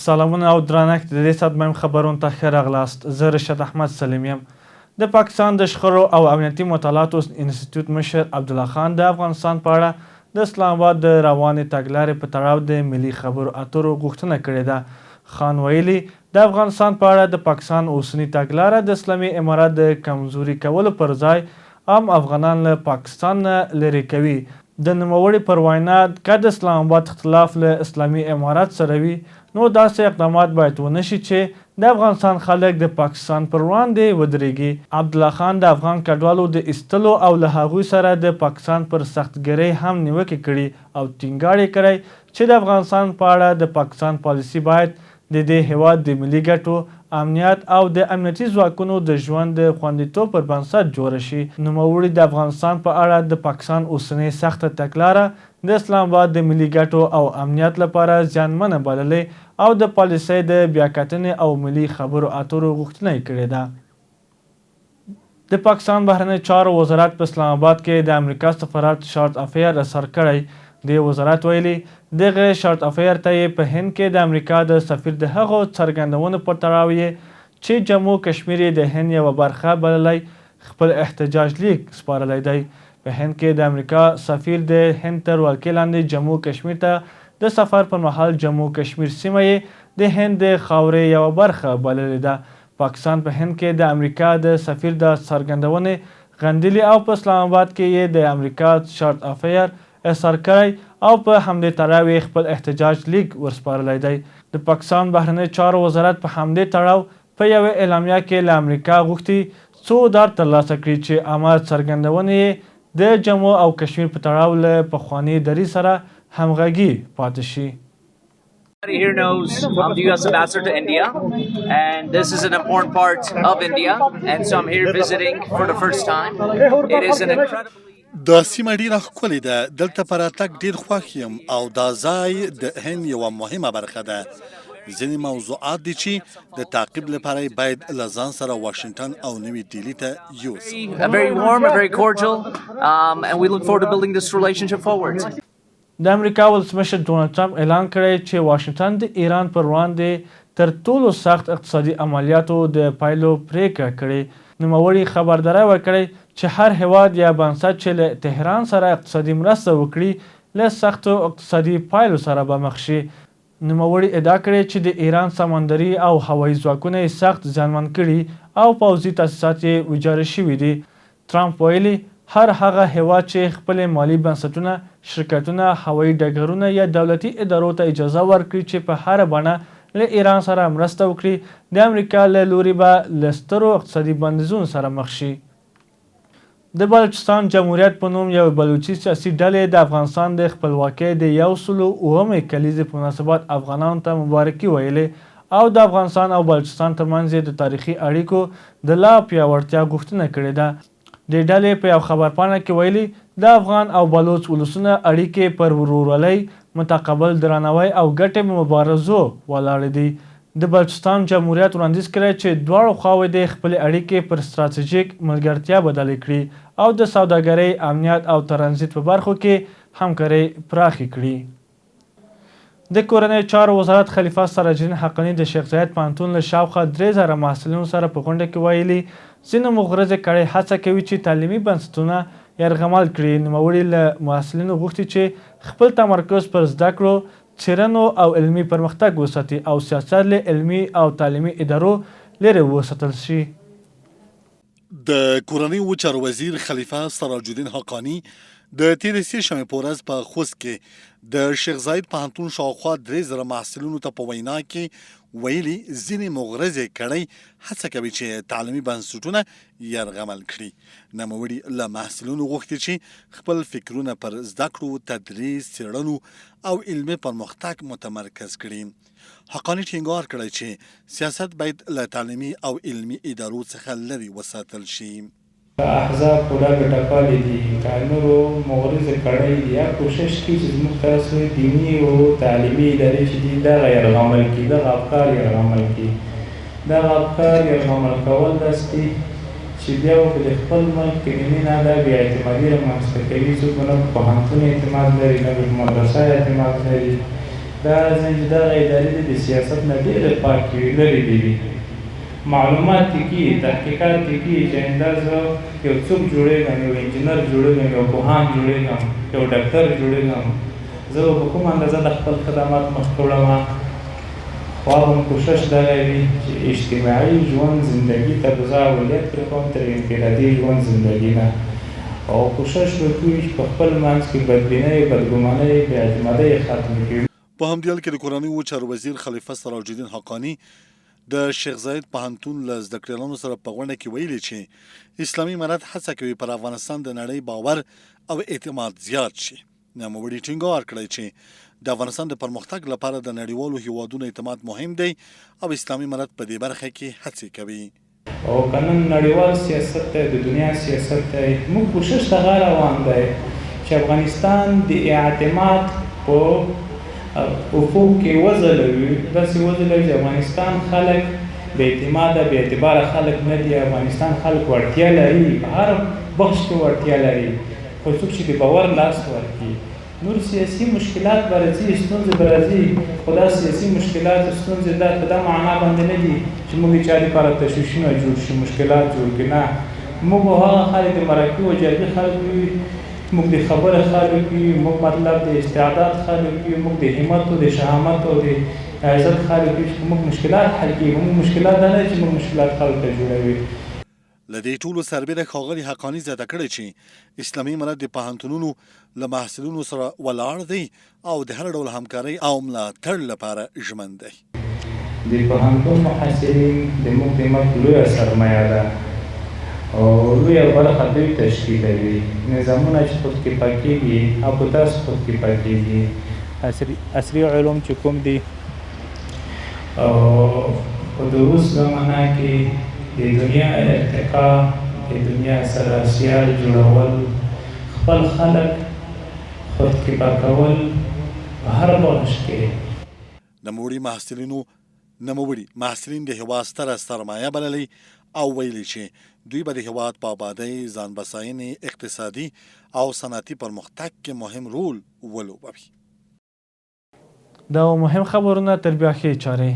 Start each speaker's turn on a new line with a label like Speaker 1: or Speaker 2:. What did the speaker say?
Speaker 1: سلامونه او درنښت، د دې ساعت مهم خبرونو ته ښه راغلاست. زه رشاد احمد سلیم یم. د پاکستان د شخړو او امنیتي مطالعاتو انسټیټیوټ مشر عبدالله خان د افغانستان په اړه د اسلام اباد د روانې تګلارې په تړاو د ملي خبرو اترو غوښتنه کړې ده. خان ویلي، د افغانستان په اړه د پاکستان اوسني تګلاره د اسلامي امارت د کمزوري کولو پر ځای عام افغانان له پاکستان نه لرې کوي. د نوموړي پر وینا، که د اسلام اباد اختلاف له اسلامي امارت سره وي، نو داسې اقدامات باید ونه شي چې د افغانستان خلک د پاکستان پر وړاندې ودرېږي. عبدالله خان د افغان کډوالو د ایستلو او له هغوی سره د پاکستان پر سختګرۍ هم نیوکې کړي او ټینګار یې کړی چې د افغانستان په اړه د پاکستان پالیسي باید د دې هېواد د ملي ګټو، امنیت او د امنیتي ځواکونو د ژوند د خوندیتوب پر بنسټ جوړه شي. نوموړي د افغانستان په اړه د پاکستان اوسنۍ سخته تګلاره د اسلام اباد د ملي ګټو او امنیت لپاره زیانمنه بللې او د پالیسۍ د بیاکتنې او ملي خبرو اترو غوښتنه یې کړې ده. د پاکستان بهرنیو چارو وزارت په اسلام اباد کې د امریکا سفارت شارت افیر اثر کړی. دې وزارت ویلي، دغه شارت افیر ته یې په هند کې د امریکا د سفیر د هغو څرګندونو په تړاو یې چې جمو کشمیر یې د هند یوه برخه بللی، خپل احتجاج لیک سپارلی دی. په هند کې د امریکا سفیر د هند تر ولکې لاندې جمو کشمیر ته د سفر پر مهال جمو کشمیر سیمه یې د هند د خاورې یوه برخه بللې ده. پاکستان په هند کې د امریکا د سفیر دا څرګندونې غندلي او په اسلام اباد کې یې د امریکا شارت افیر احضار کړی او په همدې تړاو یې خپل احتجاج لیک ورسپارلی دی. د پاکستان بهرنیو چارو وزارت په همدې تړاو په یوې اعلامیه کې له امریکا غوښتي څو ډاډ ترلاسه کړي چې عامه څرګندونې یې د جمو او کشمیر په تړاو له پخواني دریځ سره همغږي پاتې شي.
Speaker 2: Here knows I'm the U.S. ambassador to India, and this is an important part of India, and so I'm here visiting for the first time. It is an incredibly
Speaker 3: دا سیمه ډیره ښکلې ده. دلته په راتګ ډیر خوښ یم او دا ځای د هند یوه مهمه برخه ده. ځینې موضوعات دي چې د تعقیب لپاره یې باید له ځان سره واشنګټن او نوي ډیلي ته یوسم.
Speaker 2: Very warm, very cordial, and we look forward to building this relationship forward.
Speaker 1: د امریکا ولسمشر ډونالد ټرمپ اعلان کړی چې واشنګټن د ایران پر وړاندې تر ټولو سخت اقتصادي عملیاتو د پیلو پریکړه کړې. نوموړي خبرداری ورکړی چې هر هیواد یا بنسټ چې له تهران سره اقتصادي مرسته وکړي، له سختو اقتصادي پایلو سره به مخ شي. نوموړي ادعا کړې چې د ایران سمندري او هوایي ځواکونه یې سخت زیانمن کړي او پوځي تاسیسات یې ویجاړ شوي دي. ترامپ ویلي، هر هغه هیواد چې خپلې مالي بنسټونه، شرکتونه، هوایي ډګرونه یا دولتي ادارو ته اجازه ورکړي چې په هره بڼه له ایران سره مرسته وکړي، د امریکا له لوري به له سترو اقتصادي بندیزونو سره مخ شي. د بلوچستان جمهوریت په نوم یوې بلوچي سیاسي ډلې د افغانستان د خپلواکۍ د 107مې کلیزې په مناسبت افغانانو ته مبارکي ویلې او د افغانستان او بلوچستان ترمنځ یې د تاریخي اړیکو د لا پیاوړتیا غوښتنه کړې ده. دې ډلې په یو خبرپاڼه کې ویلي، د افغان او بلوڅ ولسونه اړیکې پر ورورولۍ، متقابل درناوی او ګټې مبارزو ولاړې دي. د بلوچستان جمهوریت وړاندیز کړی چې دواړو خواوې دې خپلې اړیکې پر ستراتیژیک ملګرتیا بدلې کړي او د سوداګرۍ، امنیت او ترانزیت په برخو کې همکارۍ پراخې کړي. د کورنیو چارو وزارت خلیفه سراج الدین حقاني د شیخ زاید پوهنتون له شاوخوا 3000 محصلینو سره په غونډه کې ویلي، ځینو مغرضې کړۍ هڅه کوي چې تعلیمي بنسټونه یرغمل کړي. نوموړي له محصلینو غوښتي چې خپل تمرکز پر زده کړو، څېړنو او علمي پرمختګ وساتي او سیاست له علمي او تعلیمي ادارو لرې وساتل شي.
Speaker 3: د کورنیو چارو وزیر خلیفه سراج الدین حقاني د تېرې سې شنبې په ورځ په خوست کې د شیخ زاید پوهنتون شاوخوا 3000 محصلینو ته په وینا کې ویلي، ځینې مغرضې کړۍ هڅه کوي چې تعلیمي بنسټونه یرغمل کړي. نوموړي له محصلینو غوښتي چې خپل فکرونه پر زده کړو، تدریس، څېړنو او علمي پرمختګ متمرکز کړي. حقاني ټینګار کړی چې سیاست باید له تعلیمي او علمي ادارو څخه لرې وساتل شي.
Speaker 4: که احزاب په ډلو ټپلې دي، که نورو مغرضې کړۍ دي، یا کوشش کوي چې زموږ تاسو دیني او تعلیمي ادارې چې دي دغه یرغمل کړي، دغه افکار یرغمل کړي. دغه افکار یرغمل کول داسې دي چې بیا به په دې خپل ملک کې دیني نه دا بې اعتمادي رامنځته کوي، څوک به نه په پوهنتون اعتماد لري، نه به په مدرسه اعتماد لري. دا ځای چې دغه ادارې دې د سیاست نه ډېرې پاکې وي، لرې دې وي، معلومات دې کېږي، تحقیقات دې کېږي چې آینده زه یو څوک جوړېږم، یو انجینر جوړېږم، یو پوهان جوړېږم، یو ډاکټر جوړېږم، زه به په کومه اندازه د خپل خدمات مخکې وړم. خو هم کوشش دغه وي چې اجتماعي ژوند زندګي ته به زه اولویت ورکوم تر انفرادي ژوند زندګي نه، او کوشش وکړي چې په خپل منځ کې بدبینۍ، بدګمانۍ، بې اعتمادۍ ختمې کړي.
Speaker 3: په همدې حال کې د کورنیو چارو وزیر خلیفه سراج الدین حقاني د شیخ زاید پوهنتون له زده کړیالانو سره په غونډه کې ویلي چې اسلامي امارت هڅه کوي پر افغانستان د نړۍ باور او اعتماد زیات شي. نوموړي ټینګار کړی چې د افغانستان د پرمختګ لپاره د نړیوالو هیوادونو اعتماد مهم دی او اسلامي امارت په دې برخه کې هڅې کوي.
Speaker 4: او که نن نړیوال سیاست دی، د دنیا سیاست دی، موږ کوشش دغه روان دی چې افغانستان د اعتماد په افق کې وځلوي، داسې وځلوي چې افغانستان خلک بې اعتماده، بې اعتباره خلک نه دي. افغانستان خلک وړتیا لري، په هر بخش کې وړتیا لري، خو څوک چې د باور لاس ورکړي. نور سیاسي مشکلات به راځي، ستونزې به راځي، خو دا سیاسي مشکلات او ستونزې دا په دا معنا باندې نه دي چې موږ یې چا لپاره تشویشونه جوړ شي، مشکلات جوړ کړي. نه، موږ هغه خلک د مرکې او جرګې خلک یو، موږ د خبرې خلک یو، موږ مطلب د استعداد خلک یو، موږ د همت او د شهامت او د عزت خلک یو چې موږ مشکلات حل کېږي. موږ مشکلات دا نه چې موږ مشکلات خلکو ته جوړوي.
Speaker 3: له دې ټولو سربېره ښاغلي حقاني زیاته کړې چې اسلامي امارت د پوهنتونونو له محصلینو سره ولاړ دی او د هر ډول همکارۍ او ملاتړ لپاره ژمن دی.
Speaker 4: د پوهنتون محصلین د موږ د ملک لویه سرمایه ده او لویه برخه دوی تشکیلوي. نظامونه چې خودکفا کېږي او په تاسو خودکفا کېږي. عصري علوم چې کوم دي او په د اوس زمانه کې د دنیا ارتقا، د دنیا سره سیال جوړول، خپل خلک خودکفا کول په هر بخش کې.
Speaker 3: نوموړي محصلینو نوموړي محصلین د هېواد ستره سرمایه بللې او ویلي چې دوی به د هېواد په ابادۍ، ځان بساینې، اقتصادي او صنعتي پرمختګ کې مهم رول ولوبوي.
Speaker 1: دا مهم خبرونه تر بیا ښې چارې.